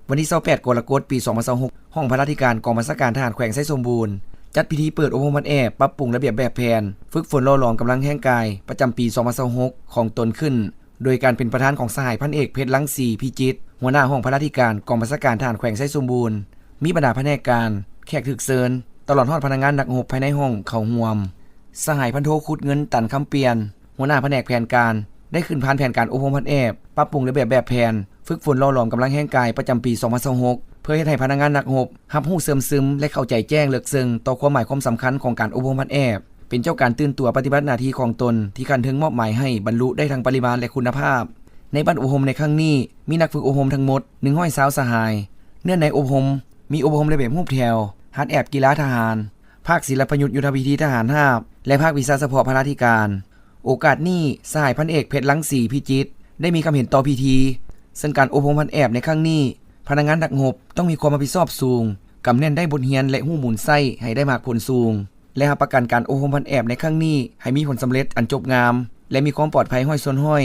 ວັນທີຊາວແປດ ກໍລະກົດ ປີສອງພັນຊາວຫົກ, ຫ້ອງພະລາທິການກອງບັນຊາການທະຫານແຂວງໄຊສົມບູນ ຈັດພິທີເປີດອົບຮົມຮັດແອບ ປັບປຸງລະບຽບແບບແຜນ ຝຶກຝົນຫຼໍ່ຫຼອມກຳລັງແຮງກາຍ ປະຈຳປີສອງພັນຊາວຫົກ ຂອງຕົນຂຶ້ນ ໂດຍການເປັນປະທານຂອງສະຫາຍພັນເອກ ເພັດລັງສີ ພິຈິດ ຫົວໜ້າຫ້ອງພະລາທິການກອງບັນຊາການທະຫານແຂວງໄຊສົມບູນ, ມີບັນດາພະແນກການ, ແຂກຖືກເຊີນ, ຕະຫຼອດຮອດພະນັກງານນັກຮົບພາຍໃນຫ້ອງເຂົ້າຮ່ວມ. ສະຫາຍພັນໂທ ຄຸດເງິນ ຕັນຄຳປ່ຽນ ຫົວໜ້າພະແນກແຜນການ ໄດ້ຂຶ້ນຜ່ານແຜນການອົບຮົມຮັດແອບ ປັບປຸງລະບຽບແບບແຜນ ຝຶກຝົນຫຼໍ່ຫຼອມກຳລັງແຮງກາຍ ປະຈຳປີສອງພັນຊາວຫົກ ເພື່ອເຮັດໃຫ້ພະນັກງານນັກຮົບ ຮັບຮູ້ເຊື່ອມຊຶມ ແລະ ເຂົ້າໃຈແຈ້ງເລິກເຊິ່ງຕໍ່ຄວາມໝາຍຄວາມສຳຄັນຂອງການອົບຮົມຮັດແອບ, ເປັນເຈົ້າການຕື່ນຕົວປະຕິບັດໜ້າທີ່ຂອງຕົນທີ່ຂັ້ນເທິງມອບໝາຍໃຫ້ບັນລຸໄດ້ທັງປະລິມານ ແລະ ຄຸນນະພາບ. ໃນບັ້ນອົບຮົມໃນຄັ້ງນີ້ ມີນັກຝຶກອົບຮົມທັງໝົດ ໜຶ່ງຮ້ອຍຊາວສະຫາຍ. ເນື້ອໃນອົບຮົມ ມີອົບຮົມລະບຽບຮູບແຖວ, ຮັດແອບກິລາທະຫານ, ພາກສິລະປະຍຸດຍຸດທະວິທີທະຫານຮາບ ແລະ ພາກວິຊາສະເພາະພະລາທິການ. ໂອກາດນີ້ ສະຫາຍພັນເອກ ເພັດລັງສີ ພິຈິດ ໄດ້ມີຄຳເຫັນຕໍ່ພິທີ, ເຊິ່ງການອົບຮົມຮັດແອບໃນຄັ້ງນີ້ ພະນັກງານນັກຮົບຕ້ອງມີຄວາມຮັບຜິດຊອບສູງ, ກຳແໜ້ນໄດ້ບົດຮຽນ ແລະ ຮູ້ມູນໃຊ້ໃຫ້ໄດ້ໝາກຜົນສູງ ແລະ ຮັບປະກັນການອົບຮົມຮັດແອບໃນຄັ້ງນີ້ໃຫ້ມີຜົນສຳເລັດອັນຈົບງາມ ແລະ ມີຄວາມປອດໄພຮ້ອຍສ່ວນຮ້ອຍ